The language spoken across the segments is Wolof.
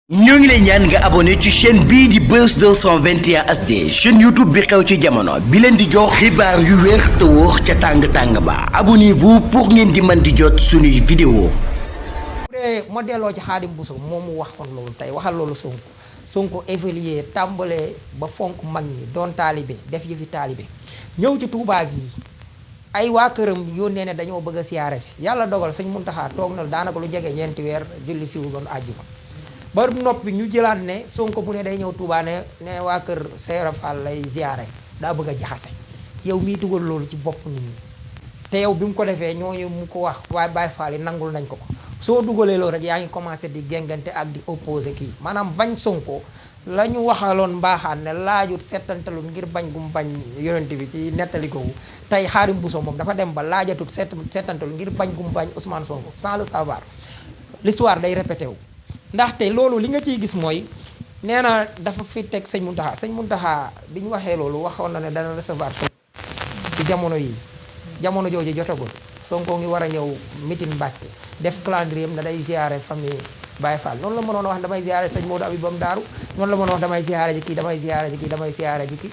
ñoo ngi lay ñaan nga abonné ci chaîne bii di Buzz 221 HD chaîne YouTube bi xew ci jamono bi leen di jox xibaar yu wér te wóor ca tàng-tàng ba abonnez-vous pour ngeen di mën di jot suñuy vidéo. bu dee ma delloo ci Xaadim Bousso moom mu waxoon loolu tey waxal loolu Sonko évaluer tàmbalee ba fonk mag ñi doon taalibe def yëfi taalibe ñëw ci Tuubaa gi ay waa këram yónnee ne dañoo bëgg a siyaare si yàlla dogal sëñ Muntaxa toog na daanaka lu jege ñeenti weer julli siwu doon àjjuma ba noppi ñu jëlaat ne Sonko bu ne day ñëw Touba ne waa kër Seera Fall lay ziare daa bëgg a jaxase yow mii dugal loolu ci bopp nit ñi te yow bi mu ko defee ñooñu mu ko wax waaye Baye Fall yi nangul nañ ko ko soo dugalee loolu rek yaa ngi commencé di gengante ak di opposé kii maanaam bañ Sonko la ñu waxaloon mbaaxaan ne laajut settantalul ngir bañ gum bañ yonent bi ci nettali ko tey Xaadim Bousso moom dafa dem ba laajatut settantalul ngir bañ gum bañ Ousmane Sonko sans le savoir l'histoire day répété wu. ndaxte loolu li nga ciy gis mooy nee na dafa fi teg sëñ Muntaxa bi ñu waxee loolu waxoon na ne dana recevoir ci jamono yi jamono jooju jotagul Sonko ngi war a ñëw mitin Mbàkke def calendrier am na day ziare famille Baye Fall noonu la mënoon wax damay ziare sëñ Modou Abibam Daaru noonu la mënoon wax damay ziare ji kii damay ziare ji kii damay ziare ji kii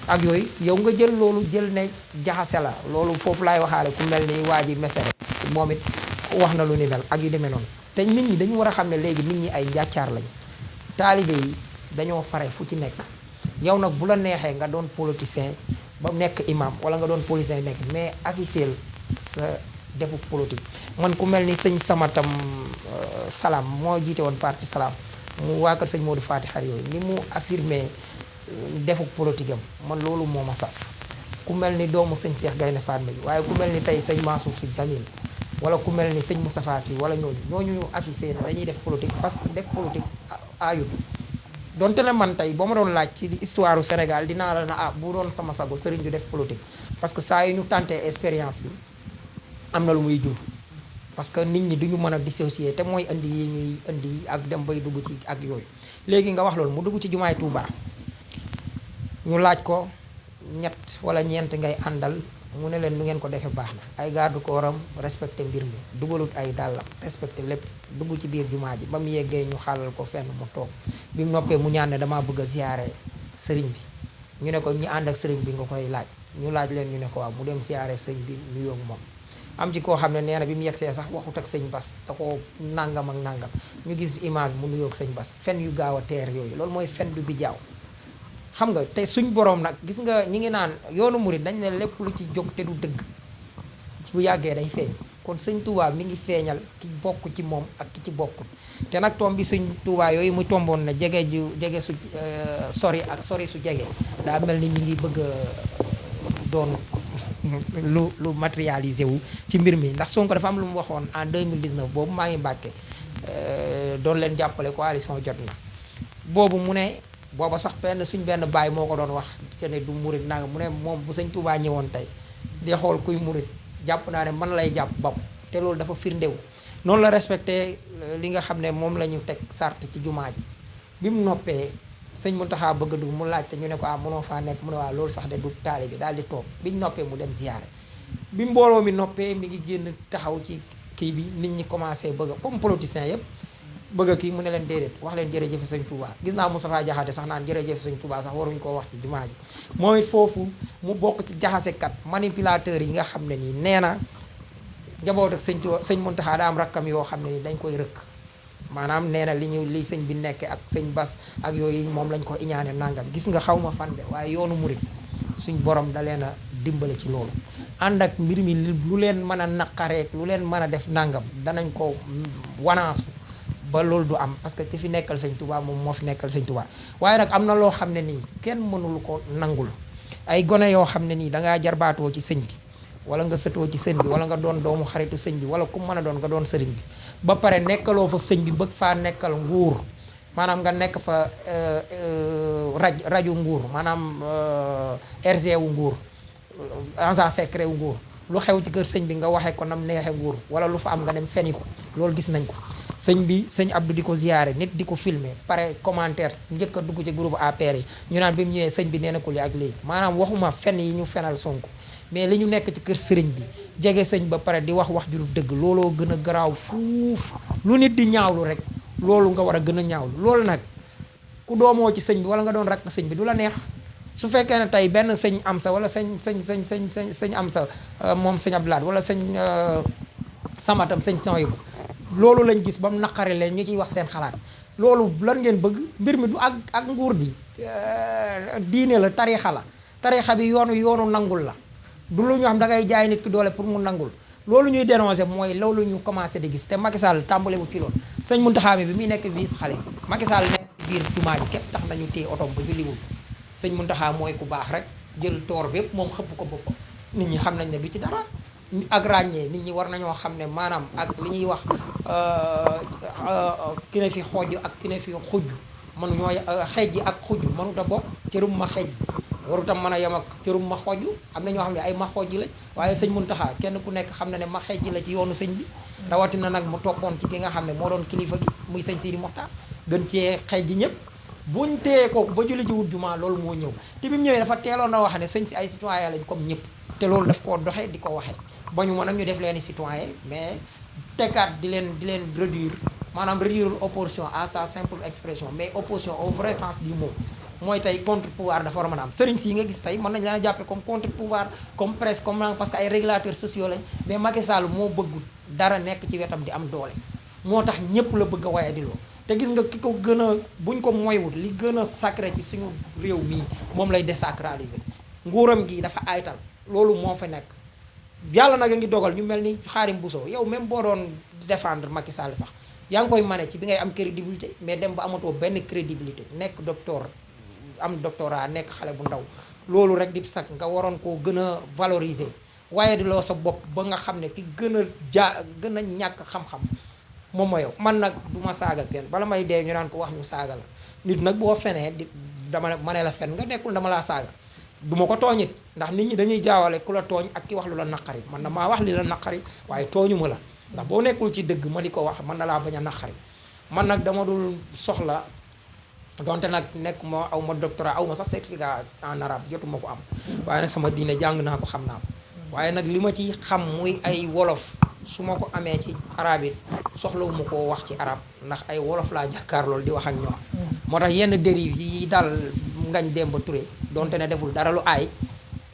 ak yooyu yow nga jël loolu jël ne jaxase la loolu foofu laay waxaale ku mel ni waa ji mesere moom it wax na lu ni mel ak yu demee noonu te nit ñi dañu war a xam ne léegi nit ñi ay njàccaar lañu taalibe yi dañoo fare fu ci nekk yow nag bu la neexee nga doon politicien ba nekk imam wala nga doon politicien nekk mais officiel sa defu politique man ku mel ni sëñ Samatam Salam moo jiite woon parti Salam mu waa kër sëñ Modou Fati xar yooyu ni mu affirmé defu politique am man loolu moo ma saf ku mel ni doomu sëñ Cheikh Gaynde Fatma bi waaye ku mel ni tey sëñ Mansour Sy Djamil wala ku mel ni sëñ Moustapha Sy wala ñooñu ñu affiché ne dañuy def politique parce que def politique aayut donte ne man tey boo ma doon laaj ci histoire u Sénégal dinaa la na bu doon sama sago sëriñ du def politique parce que saa yu ñu tenté expérience bi am na lu muy jur parce que nit ñi duñu mën a dissocier te mooy indi yi ñuy indi ak dem bay dugg ci ak yooyu léegi nga wax loolu mu dugg ci jumaay Touba ñu laaj ko ñett wala ñeent ngay àndal mu ne leen nu ngeen ko defee baax na ay garde corps am respecté mbir mi dugalut ay dàllam respecté lépp dugg ci biir jumaa ji ba mu yeggee ñu xaalal ko fenn mu toog bi mu noppee mu ñaan ne damaa bëgg a ziyaare sëriñ bi ñu ne ko ñi ànd ak sëriñ bi nga koy laaj ñu laaj leen ñu ne ko waaw mu dem ziyaare sëriñ bi nuyoo ak moom am ci koo xam ne nee na bi mu yegsee sax waxut ak sëñ Bas da ko nangam ak nangam ñu gis image mu nuyoo ak sëñ Bas fen yu gaaw a teer yooyu loolu mooy fen du bi jaaw xam nga te suñ borom nag gis nga ñi ngi naan yoonu murit dañ ne lépp lu ci jóg te du dëgg bu yàggee day feeñ kon sëñ Touba mi ngi feeñal ki bokk ci moom ak ki ci bokkul te nag tomb bi suñ Touba yooyu mu tomboon na jege su sori ak sori su jege daa mel ni mi ngi bëgg a doon lu matérialisé wu ci mbir mi ndax Sonko dafa am lu mu waxoon en 2019 boobu maa ngi Mbàkke doon leen jàppale coalition jot na boobu mu ne booba sax suñ benn baay moo ko doon wax te ne du murit nanga mu ne moom bu sëñ Touba ñëwoon tey di xool kuy murit jàpp naa ne man lay jàpp bopp te loolu dafa firndewu noonu la respecté li nga xam ne moom la ñu teg sart ci jumaa ji bi mu noppee sëñ Muntaxa bëgg a dugg mu laajte ñu ne ko mënoo faa nekk mu ne waa loolu sax de du taali bi daal di toog biñ noppee mu dem ziyaare bi mbooloo mi noppee mi ngi génn taxaw ci kii bi nit ñi commencé bëgg comme politicien yëpp bëgg kii mu ne leen déedéet wax leen jërëjëf sëñ Touba gis naa Moustapha Jaxate sax naan jërëjëf sëñ Touba sax waruñu koo wax ci jumaa ji mooy foofu mu bokk ci jaxasekat manipulateur yi nga xam ne nii nee na njaboot ak sëñ Muntaxa daa am rakkam yoo xam ne nii dañ koy rëkk maanaam nee na li sëñ bi nekke ak sëñ Bas ak yooyu moom lañ ko iñaane nangam gis nga xaw ma fande waaye yoonu murit suñ borom da leen a dimbale ci loolu ànd ak mbir mi lu leen mën a naqareek lu leen mën a def nangam danañ ko wanaasu ba loolu du am parce que ki fi nekkal sëñ Touba moom moo fi nekkal sëñ Touba waaye nag am na loo xam ne nii kenn mënul ko nangul ay gone yoo xam ne nii dangaa jarbaatoo ci sëñ bi wala nga sëtoo ci sëñ bi wala nga doon doomu xaritu sëñ bi wala ku mën a doon nga doon sëriñ bi ba pare nekkaloo fa sëñ bi bëgg faa nekkal nguur maanaam nga nekk fa rajo nguur maanaam RG wu nguur agent secret wu nguur lu xew ci kër sëñ bi nga waxee ko nam neexe nguur wala lu fa am nga dem feni ko loolu gis nañ ko sëñ Abdou di ko ziyaare nit di ko filmer pare commentaire njëkk a dugg ci groupe APR yi ñu naan bi mu ñëwee sëñ bi nee na ko li ak lii maanaam waxuma fen yi ñu fenal Sonko mais li ñu nekk ci kër sëriñ bi jege sëñ ba pare di wax ju du dëgg looloo gën a garaaw fuuf lu nit di ñaawlu rek loolu nga war a gën a ñaawlu loolu nag ku doomoo ci sëñ bi wala nga doon rakk sëñ bi du la neex su fekkee ne tey benn sëñ am sa wala sëñ am sa moom sëñ Abdou Lahad wala sëñ samatam sëñ Soyibu loolu lañ gis ba mu naqari leen ñu ciy wax seen xalaat loolu lan ngeen bëgg mbir mi du ak nguur gi diine la tarixa bi yoonu nangul la du lu ñu xam da ngay jaay nit ki doole pour mu nangul loolu ñuy dénoncé mooy loolu ñu commencé di gis te Macky Sall tàmbale bu ci loolu sëñ Mountakha bi muy nekk vice xale Macky Sall nekk biir jumaa ji képp tax nañu téye otom ba julliwul sëñ Mountakha mooy ku baax rek jël toor bépp moom xëpp ko boppam nit ñi xam nañ ne du ci dara ak ràññee nit ñi war nañoo xam ne maanaam ak li ñuy wax ki ne fi xooj ak ki ne fi xujj mënuñoo xejji ak xujj mënut a bokk cërum ma xejj warutam mën a yem ak cërum ma xojj am na ñoo xam ne ay ma xojj lañ waaye sëñ Mountakha kenn ku nekk xam na ne ma xejj la ci yoonu sëñ bi rawatina nag mu toppoon ci ki nga xam ne moo doon kilifa gi muy sëñ Sidi Mokhtar gën cee xejj ñëpp buñ téye ko ba julli ji wut jumaa loolu moo ñëw te bi mu ñëwee dafa teeloon a wax ne sëñ si ay citoyen lañ comme ñëpp te loolu daf koo doxee di ko waxee ba ñu mën nag ñu def leen citoyen mais tekkaat di leen réduire maanaam réduire opposition à sa simple expression mais opposition au vrai sens du mot mooy tey contre pouvoir dafa war a mën a am sëriñ si yi nga gis tey mën nañ leen a jàppe comme contre pouvoir comme presse comme parce que ay régulateurs sociaux lañ mais Macky Sall moo bëggul dara nekk ci wetam di am doole moo tax ñëpp la bëgg a waye di loo te gis nga ki ko gën a buñ ko moywut li gën a sacré ci suñu réew mii moom lay désacraliser nguuram gi dafa aytal loolu moo fa nekk yàlla nag a ngi dogal ñu mel ni Xaadim Bousso yow même boo doon défendre Macky Sall sax yaa ngi koy mane ci bi ngay am crédibilité mais dem ba amatoo benn crédibilité nekk docteur am doctorat nekk xale bu ndaw loolu rek di sax nga waroon koo gën a valoriser waaye di loo sa bopp ba nga xam ne ki gën a gën a ñàkk xam-xam moom mooy yow man nag du ma saaga kenn bala may dee ñu naan ko wax ñu saaga la nit nag boo fenee di dama ma ne la fen nga nekkul dama laa saaga du ma ko tooñit ndax nit ñi dañuy jaawale ku la tooñ ak ki wax lu la naqari man na maa wax li la naqari waaye tooñu ma la ndax boo nekkul ci dëgg ma di ko wax man na laa bañ a naqari man nag dama dul soxla donte nag nekk ma aw ma doctorat aw ma sax certificat en arabe jotuma ko am waaye nag sama diine jàng naa ko xam naa ko waaye nag li ma ci xam muy ay wolof su ma ko amee ci arabe it soxlawuma koo wax ci arab ndax ay wolof laa jàkkaar loolu di wax ak ñoom moo tax yenn dérive yi daal Ngagne Demba Touré donte ne deful dara lu aay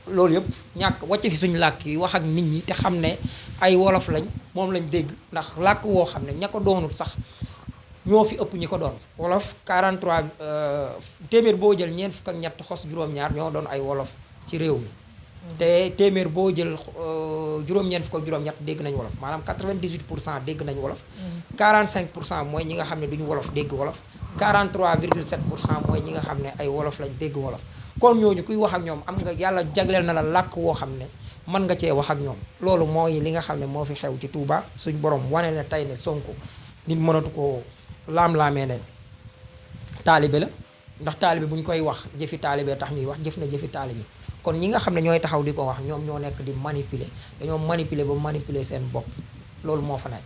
loolu yëpp ñàkk wàcc fi suñu làkk yi wax ak nit ñi te xam ne ay wolof lañ moom lañ dégg ndax làkk woo xam ne ña ko doonut sax ñoo fi ëpp ñi ko doon wolof 43 téeméer boo jël ñeent fukk ak ñett xos juróom-ñaar ñoo doon ay wolof ci réew mi te téeméer boo jël juróom-ñeent fukk ak juróom-ñett dégg nañ wolof maanaam 98% dégg nañ wolof 45% mooy ñi nga xam ne duñu wolof dégg wolof 43,7% mooy ñi nga xam ne ay wolof lañ dégg wolof kon ñooñu kuy wax ak ñoom am nga yàlla jagleel na la làkk woo xam ne mën nga cee wax ak ñoom loolu mooy li nga xam ne moo fi xew ci Touba suñ borom wane ne tey ne Sonko nit mënatu ko laam-laamee ne taalibe la ndax taalibe bu ñu koy wax jëfi taalibe tax ñuy wax jëf na jëfi taalibe kon ñi nga xam ne ñooy taxaw di ko wax ñoom ñoo nekk di manipuler dañoo manipuler ba manipuler seen bopp loolu moo fa nekk